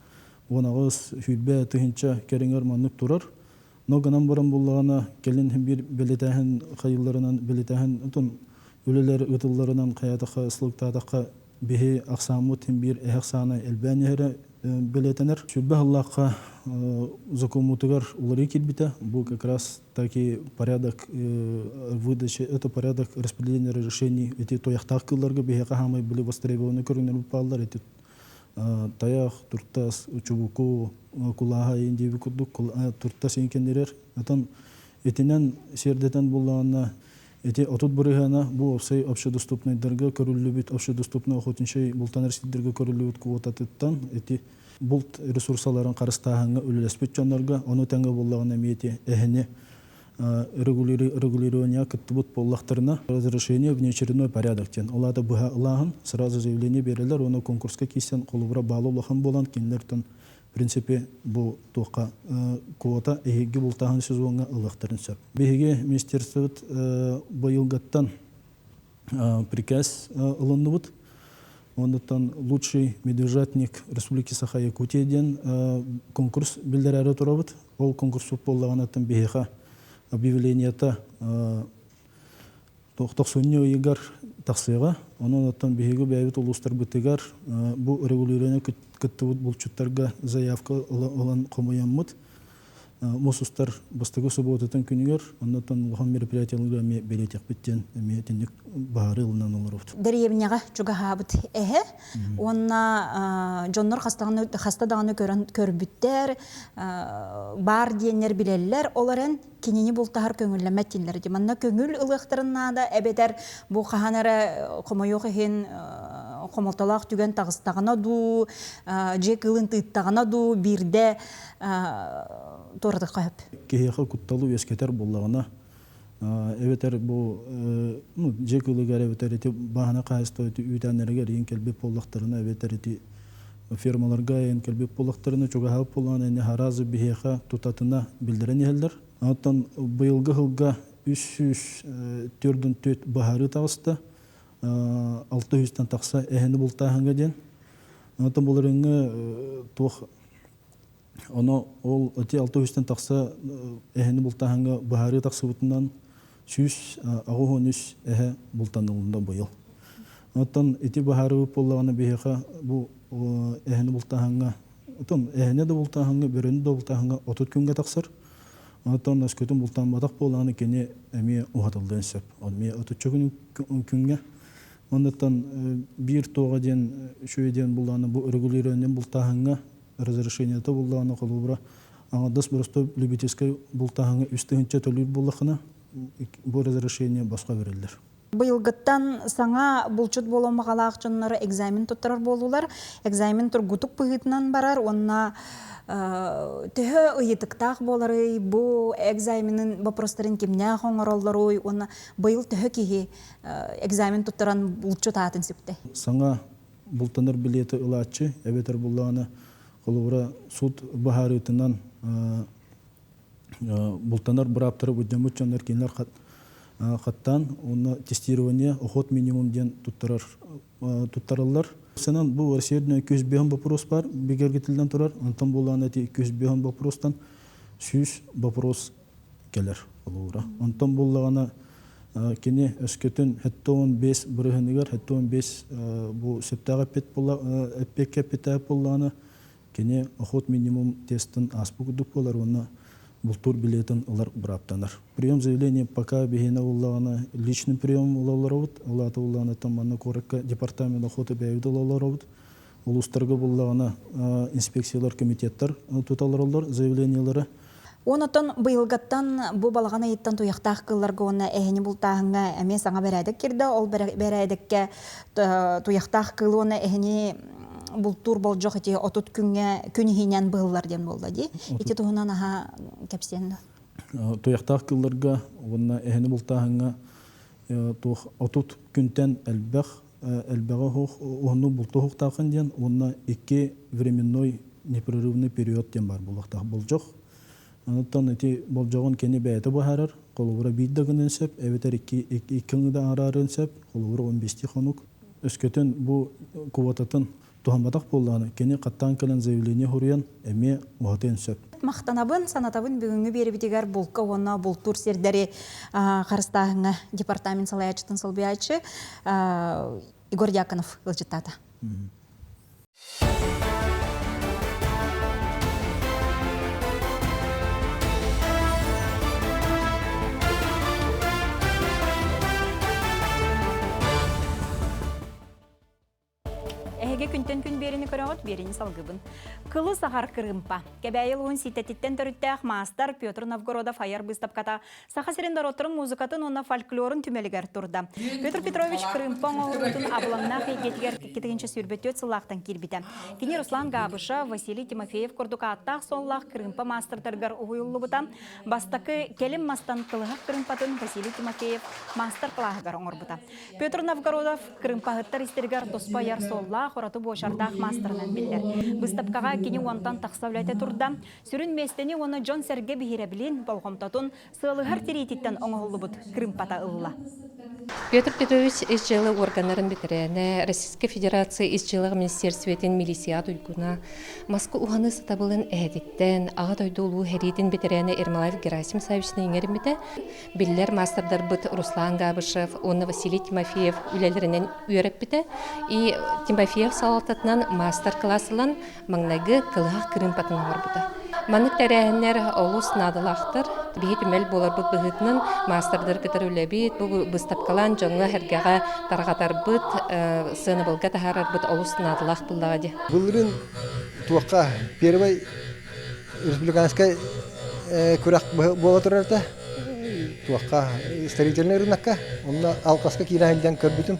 18 сүүрбэ тыһыынча кэриҥэр маннык турар. Но гынан баран буоллаҕына кэлин биир бэлиэтээһин хайылларынан бэлиэтээһин отон үлэлэр ыытылларынан хайаатахха ысылыктаатахха биһи ахсааммыт биир эһэ ахсаана элбээн иһэрэ бэлиэтэнэр. Сүүрбэ сыллаахха закоммутугар уларыы киирбитэ. Бу как раз таки порядок выдачи, это порядок распределения разрешений эти туйахтаах кыылларга биһиэхэ хаамай были востребованы көрүҥнэр бааллар эти тайах, туртас, чубуку, кулааһа индиби курдук туртас иҥкэннирэр. Отон итинэн сиэрдэтэн буллаҕына Ити 30 бырыһыана бу уопсай общедоступнайдарга көрүллүбүт, общедоступный охотничий бултанар сирдэргэ көрүллүбүт квотатыттан ити булт ресурсаларын харыстааһыҥҥа үлэлэспит дьоннорго, ону тэҥэ буоллаҕына эмиэ ити эһини регулирование кыттыбыт буоллахтарына разрешение внеочередной порядок диэн ол аата быһа ылааһын сразу заявление биэрэллэр уонна конкурска киирсэн холобура баалы улахан буолан кинилэртэн в принципе бу туохха квота эһиги бултааһын сезоҥҥа ылыахтарын сөп. Биһиги министерствобыт быйылгыттан приказ ылынныбыт. Оннуттан лучший медвежатник Республики Саха-Якутия диэн конкурс биллэрээри турабыт. Ол конкурс буоллаҕынаттан биһиэхэ объявлениета тохсунньу ыйыгар тахсыаҕа. Онон оттон биһиги бэйэбит улуустарбытыгар бу регулирование кыттыбыт булчуттарга заявка ылан хомуйаммыт. Мус устар бастакы субуотатын күнүгэр оннотон улахан мероприятиеларга эмиэ бэлиэтиэхпит диэн эмиэ итинник баһаары ылынан олоробут. Дэриэбинэҕэ чугаһаабыт эһэ уонна дьоннор хаста даҕаны көрөн көрбүттэр, баар диэннэр билэллэр, ол эрэн кинини бултаһар көҥүллэммэт дииллэр. Манна көҥүл ылыахтарын наада, эбэтэр бу хаһан эрэ хомойуох иһин хомолтолоох түгэн таҕыстаҕына дуу, дьиэ кыылын тыыттаҕына дуу, биирдэ туоратыахха сөп. Киһиэхэ кутталы үөскэтэр буоллаҕына, эбэтэр бу ну, дьиэ кыылыгар эбэтэр ити бааһына хаһаайыстыба үүтээннэригэр иин кэлбит буоллахтарына, эбэтэр ити фермаларга иин кэлбит буоллахтарына, чугаһаабыт буоллаҕына, ини харазы биһиэхэ тутатына биллэрэн иһэллэр. Оттон быйылгы сылга 344 баһаарыы таҕыста, 600-тэн тахса эһэни бултааһыҥҥа диэн. Оттон буларыҥҥа туох Ону ол ити 600-тэн тахса эһэни бултааһыҥҥа быһаарыы тахсыбытынан 183 эһэ бултанылынна быйыл. Оттон ити быһаарыы буоллаҕына биһиэхэ бу эһэни бултааһыҥҥа оттон эһэни да бултааһыҥҥа, бөрөнү да бултааһыҥҥа 30 күҥҥэ тахсар. Оттон өскөтүн бултаамматах буоллаҕына кини эмиэ уһатыллыан сөп. Эмиэ отучча күҥҥэ. Оннуттан биир туоҕа диэн үчүгэй диэн буллаҕына бу регулированием бултааһыҥҥа разрешениета буллаҕына холобура. Аҥардас боростуой любительскай бултааһыҥҥа 3000 төлүүр буоллаххына, бу разрешение босхо бэриллэр. Быйылгыттан саҥа булчут буолуон баҕалаах дьоннор экзамен туттарар буоллулар. Экзамен тургутук быһыытынан барар уонна төһө ыйытыктаах буоларый, бу экзаменын вопростарын кимнээх оҥороллоруй уонна быйыл төһө киһи экзамен туттаран булчут аатын сүктэ? Саҥа бултанар билиэти ылааччы эбэтэр буллаҕына холобура суут быһаарыытынан бултанар бырааптары былдьаммыт дьоннор кинилэр хаттаан уонна тестирование охот минимум диэн туттарар туттараллар. Сынан бу Россия үрдүнэн 205 вопрос бар бигэргитиллэн турар. Онтон буоллаҕына ити 205 вопростан 100 вопрос кэлэр холобура. Онтон буоллаҕына кини өскөтүн 75 бырыһыныгар 75 бу сөптөөх эппит эппиэккэ эппиттээх буоллаҕына Кини охот минимум тестын ааспыт курдук буолар уонна бултуур билетин ылар бырааптанар. Прием заявления пока биһиэнэ буоллаҕына личный прием ыла олоробут. Ол аата буоллаҕына манна куоракка департамент охоты бэйэбит ыла олоробут. Улуустарга буоллаҕына инспекциялар, комитеттар тута олороллор заявлениелары. Онотон быйылгаттан бу балаҕан ыйыттан туйахтаах кыылларга уонна эһэни бултааһыҥҥа эмиэ саҥа бэрээдэк киирдэ. Ол бэрээдэккэ туйахтаах кыыл уонна эһэни бултуур болдьох ити 30 күҥҥэ күн иһинэн быһыллар диэн буолла дии. Ити туһунан аһа кэпсиэн да. Туйахтаах кыылларга уонна эһэни бултааһыҥҥа туох 30 күнтэн элбэх элбэҕи уһуннук бултуохтааххын диэн уонна икки временной непрерывный период диэн баар буолуохтаах болдьох. Онтон ити болдьоҕун кини бэйэтэ быһаарар, холобура биир да гыныан сөп, эбэтэр икки икки да араарыан сөп, холобура 15 хонук. Өскөтүн бу квотатын туһамматах буоллаҕына, кини хаттаан кэлэн заявление суруйан эмиэ уһатыан сөп. Махтанабын, санатабын бүгүҥҥү биэрибитигэр булка уонна бултуур сирдэри харыстааһыҥҥа департамент салайааччытын солбуйааччы Егор Дьяконов ыалдьыттаата. Эһиги күнтэн күн биэрини көрөҕүт, биэрини салгыбын. Кылы саҕар кырыымпа. Кэбээйи улуһун сиитэтиттэн төрүттээх маастар Петр Новгородов айар быыстапката Саха сирин норуоттарын музыкатын уонна фольклорун түмэлигэр турда. Петр Петрович кырыымпа оҥоһуутун абылаҥнаах эйгэтигэр 2024 сыллаахтан киирбитэ. Кини Руслан Габышев, Василий Тимофеев курдук ааттаах-суоллаах кырыымпа маастардарыгар уһуйуллубута. Бастакы кэлим мастан кылыһах кырыымпатын Василий Тимофеев маастар-кылааһыгар оҥорбута. Петр Новгородов кырыымпаһыттар истэригэр туспа айар суоллаах, ураты буочардаах маастарынан биллэр. Быыстапкаҕа кини уонтан тахса үлэтэ турда. Сүрүн миэстэни уонна дьон-сэргэ биһирэбилин, болҕомтотун сыалыһар тириититтэн оҥоһуллубут кырыымпата ылла. Петр Петрович ис дьыала органнарын бэтэрээнэ, Российскай Федерация ис дьыалаҕа министиэристибэтин милиция туйгуна, Москва уһаныы сатабылын эһэтиттэн, Аҕа дойду улуу сэриитин бэтэрээнэ Ермолаев Герасим Саввичны иҥэриммитэ, Биллэр маастардарбыт Руслан Габышев уонна Василий Тимофеев үлэлэринэн үөрэппитэ. И Тимофеев салалтатынан маастар-кылаас ылан, маҥнайгы кылыһах кырыымпатын оҥорбута. Маннык тэрээһиннэр олус наадалаахтар. Биһи түмэл буоларбыт быһыытынан маастардар кытары үлэбит, бу быыстапкалаан дьоҥҥо-сэргэҕэ тарҕатарбыт, сыанабылга таһаарарбыт олус наадалаах буоллаҕа дии. Былырыын туохха первый республиканскай күрэх буола турар этэ. Туохха строительный рынокка. Онно алҕаска киирэн сылдьан көрбүтүм.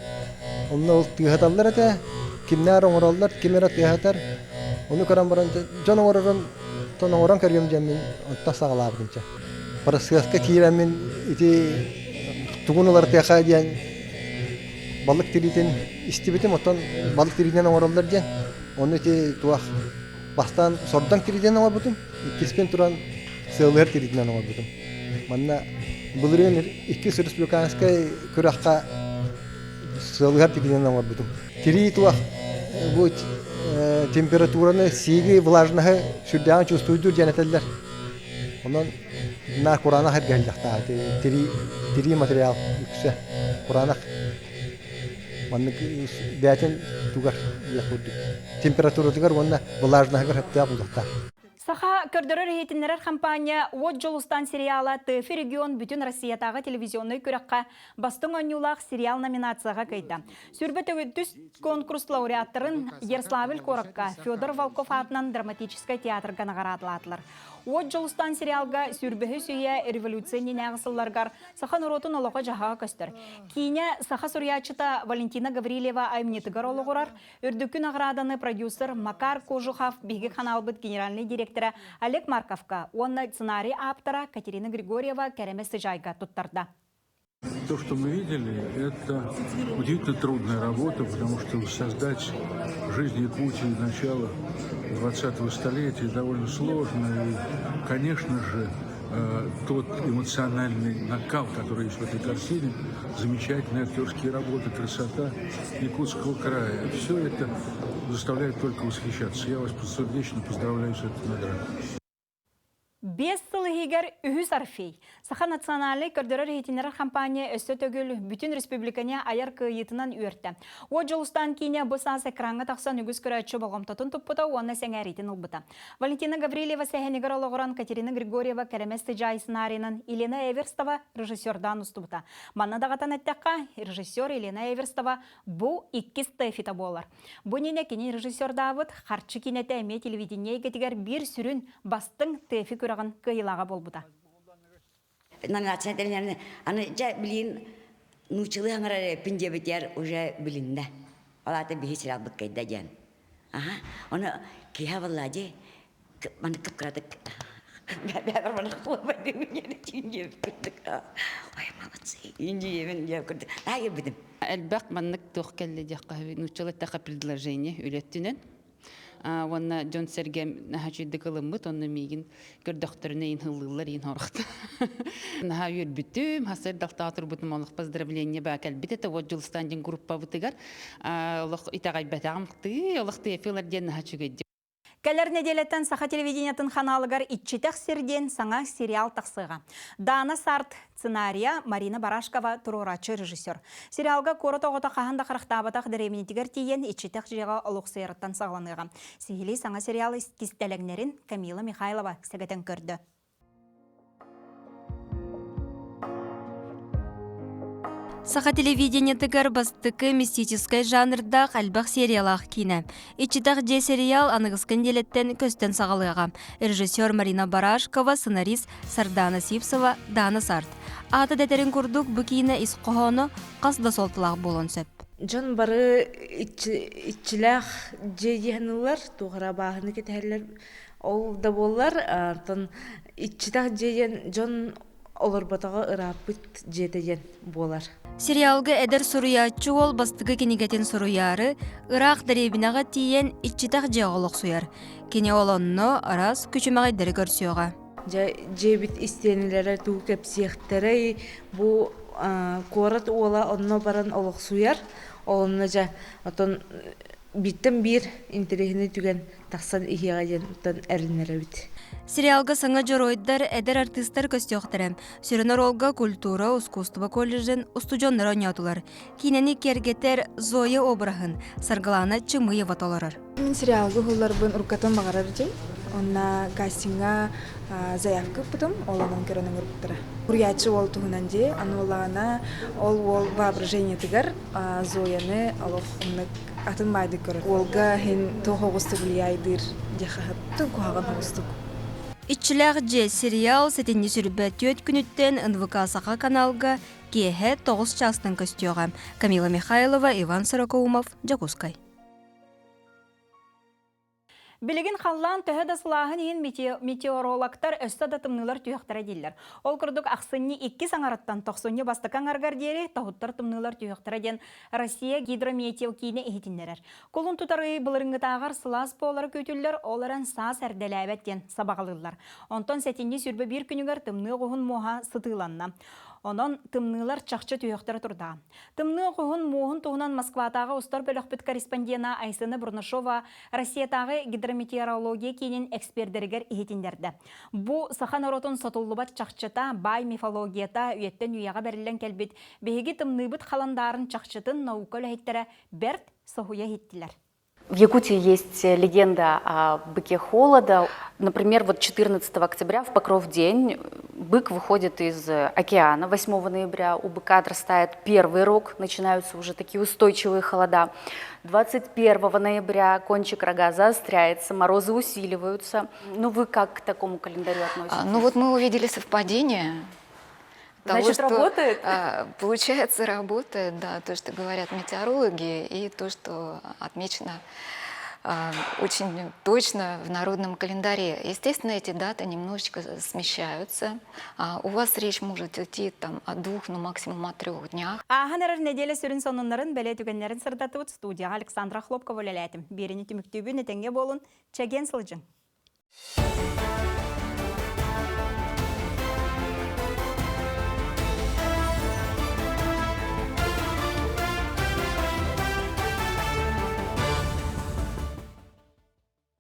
Онно ол тыаһаталлар этэ. Кимнээр оҥороллор, ким эрэ тыаһатар. Ону көрөн баран дьон оҥорорун тон оҥорон көрүөм диэммин онтон саҕалаабытым чэ. Процесска киирэммин ити тугун уларытыаха диэн балык тириитин истибитим, оттон балык тириитинэн оҥороллор диэн. Ону ити туох Бастаан сордоҥ тириитинэн оҥорбутум, иккиспин туран сыалыһар тириитинэн оҥорбутум. Манна былырыын иккис республиканскай күрэххэ сыалыһар тириитинэн оҥорбутум. Тирии туох бу температураны, сииги, влажноһы сүрдээҕин чувствуйдуур диэн этэллэр. Онон наар кураанах эргэллэхтаах тирии, тирии материал үксэ кураанах Маннык бэйэтин тугар диэх курдук температуратыгар уонна влажноһыгар сөптөөх буолуохтаах. Саха көрдөрөр иһитиннэрэр хампаанньа Уот Дьулустаан сериала ТФ регион бүтүн Россиятааҕы телевизионнай күрэххэ бастыҥ оонньуулаах сериал номинацияҕа кыайда. Сүрбэ төгүлтүс конкурс лауреаттарын Ярославль куоракка Федор Волков аатынан драматическай театрга наҕараадалаатылар. Уот Дьулустаан сериалга сүрбэһи сүүйэ революция иннинээҕи сылларгар саха норуотун олоҕо-дьаһаҕа көстөр. Киинэ саха суруйааччыта Валентина Гаврильева айымньытыгар олоҕурар, Үрдүкү наҕарааданы продюсер Макар Кожухов биһиги ханаалбыт генеральнай директора Олег Марковка уонна сценарий ааптара Катерина Григорьева Кэрэмэ Сыдьаайга туттарда. То, что мы видели, это удивительно трудная работа, потому что создать жизнь Якутии начала 20-го столетия довольно сложно. И, конечно же, тот эмоциональный накал, который есть в этой картине, замечательные актерские работы, красота Якутского края. Все это заставляет только восхищаться. Я вас сердечно поздравляю с этой наградой. Биэс сыл иһигэр үһүс Орфей. Саха национальнай көрдөрөр иһитиннэрэр компания өссө төгүл бүтүн республиканы айар кыайыытынан үөртэ. Уот Дьулустаан киинэ бу саас экраҥҥа тахсан үгүс көрөөччү болҕомтотун туппута уонна сэҥээриитин ылбыта. Валентина Гаврильева сэһэнигэр олоҕуран Катерина Григорьева Кэрэмэс Сыдьаай сценарийынан Елена Эверстова режиссердаан устубута. Манна даҕатан эттэххэ, режиссер Елена Эверстова бу иккис ТЭФИта буолар. Бу иннинэ кини режиссердаабыт Харчы киинэтэ эмиэ телевидение эйгэтигэр биир сүрүн бастыҥ ТЭФИ күрэҕин кыайыылааҕа буолбута. Номинация тэринэрин аны дьэ билигин нууччалыы хаҥарар эппин диэбитигэр уже билиннэ. Ол аата биһи сир албыт кайда диэн. Аха, ону киһи буолла дии, маны кып-кыратык бэбэр маны Ой, молодцы, индиевин диэн курдук. Аа, кэлбитим. Элбэх маннык туох кэллэ диэххэ нууччалыы эттэххэ предложение үлэттинэн уонна дьон-сэргэ наһаа үчүгэйдик ылыммыт, онно миигин көрдөхтөрүнэ иин ыллыыллар, иин хорохто. Наһаа үөрбүтүм, хасыр далтаа турбутум олох поздравление баа кэлбит этэ, вот Дьулустаан диэн группабытыгар олох итэҕэйбэтэҕим тыы, олох тыафилар диэн наһаа үчүгэйдик. Кэлэр нэдиэлэттэн Саха телевидениетын ханаалыгар Иччитэх сир диэн саҥа сериал тахсыаҕа. Дана Сарт сценария Марина Барашкова туруорааччы режиссер. Сериалга куорат оҕото хаһан да харахтаабатах дэриэбинэтигэр тиийэн иччитэх дьиэҕэ олохсуйарыттан саҕаланыаҕа. Сиһилии саҥа сериал кистэлэҥнэрин Камила Михайлова сэгэтэн көрдө. Саха телевидениетыгар бастакы мистическай жанрдаах элбэх сериялаах киинэ. Иччитэх дьиэ сериал аныгыскы нэдиэлэттэн көстөн саҕалыаҕа. Режиссер Марина Барашкова, сценарист Сардана Сивцева, Дана Сарт. Аата дэтэрин курдук, бу киинэ ис хоһооно хас да суолталаах буолуон сөп. Дьон бары иччилээх дьиэ диэн ылар, туох эрэ абааһыны кэтэһэллэр. Ол да буоллар, оттон иччитэх дьиэ диэн дьон олорботоҕо ырааппыт дьиэтэ диэн буолар. Сериалга эдэр суруйааччы уол бастакы кинигэтин суруйаары, ыраах дэриэбинэҕэ тиийэн иччитэх дьиэҕэ олохсуйар. Кини ол онно араас күчүмэҕэйдэри көрсүөҕэ. Дьэ, дьиэбит истиэнэлэрэ тугу кэпсиэхтэрэй, бу куорат уола онно баран олохсуйар, ол онно дьэ, оттон бииртэн биир интэриэһинэй түгэн тахсан иһиэҕэ диэн эрэнэрэбит. Сериалга саҥа дьоруойдар, эдэр артыыстар көстүөхтэрэ. Сүрүн оруолга культура, ускуустуба колледжын устудьуоннара оонньоотулар. Киинэни киэргэтэр Зоя обраһын Саргылаана Чымыева толорор. Мин сериалга уһулларбын уруккатын баҕарар этим. Онно кастиҥҥа заявка ыппытым, ол онон көрөн ыҥырбыттара. Уруйааччы уол туһунан дии, аны буоллаҕына ол уол воображениетыгар Зояны олох оннук атын баайдык көрөр. Уолга иһин туох оҕустук влияйдыыр диэххэ сөп. Куһаҕан оҕустук. Иччилээх дьиэ сериал сэтинньи сүрбэ түөрт күнүттэн НВК Саха каналга киэһэ 9 чаастан көстүөҕэ. Камила Михайлова, Иван Сорокоумов, Дьокуускай. Билигин халлаан төһө да сылааһын иһин метеорологтар өссө да тымныылар түһүөхтэрэ дииллэр. Ол курдук ахсынньы иккис аҥарыттан тохсунньу бастакы аҥарыгар диэри тоһуттар тымныылар түһүөхтэрэ диэн Россия гидрометео киинэ иһитиннэрэр. Кулун тутар ый былырыҥҥытааҕар сылаас буолара күүтүллэр, ол эрэн саас эрдэлээбэт диэн сабаҕалыыллар. Онтон сэтинньи 21 күнүгэр тымныы оҕуһун муоһа сытыыланна. Онон тымныылар чахчы түһүөхтэрэ турдаҕа. Тымныы оҕуһун муоһун туһунан Москватааҕы устар бөлөхпүт корреспондена Айсена Бурнашова Россиятааҕы гидрометеорология киинин экспердэригэр иһитиннэрдэ. Бу саха норуотун сотуллубат чахчыта, баай мифологията үйэттэн үйэҕэ бэриллэн кэлбит биһиги тымныыбыт халандаарын чахчытын наука үлэһиттэрэ бэрт соһуйа иһиттилэр. В Якутии есть легенда о быке холода. Например, вот 14 октября в Покров день бык выходит из океана. 8 ноября у быка отрастает первый рог, начинаются уже такие устойчивые холода. 21 ноября кончик рога заостряется, морозы усиливаются. Ну, вы как к такому календарю относитесь? Ну вот мы увидели совпадение. Того, Значит, что, работает? Получается, работает, да, то, что говорят метеорологи, и то, что отмечено очень точно в народном календаре. Естественно, эти даты немножечко смещаются. У вас речь может идти там о двух, ну максимум о трех днях. Ааһан эрэр нэдиэлэ сүрүн сонуннарын бэлиэ түгэннэрин сырдатыбыт студияҕа Александра Хлопкова үлэлээтим. Биэриини түмүктүүбүн этэҥҥэ буолун, чэгиэн сылдьыҥ.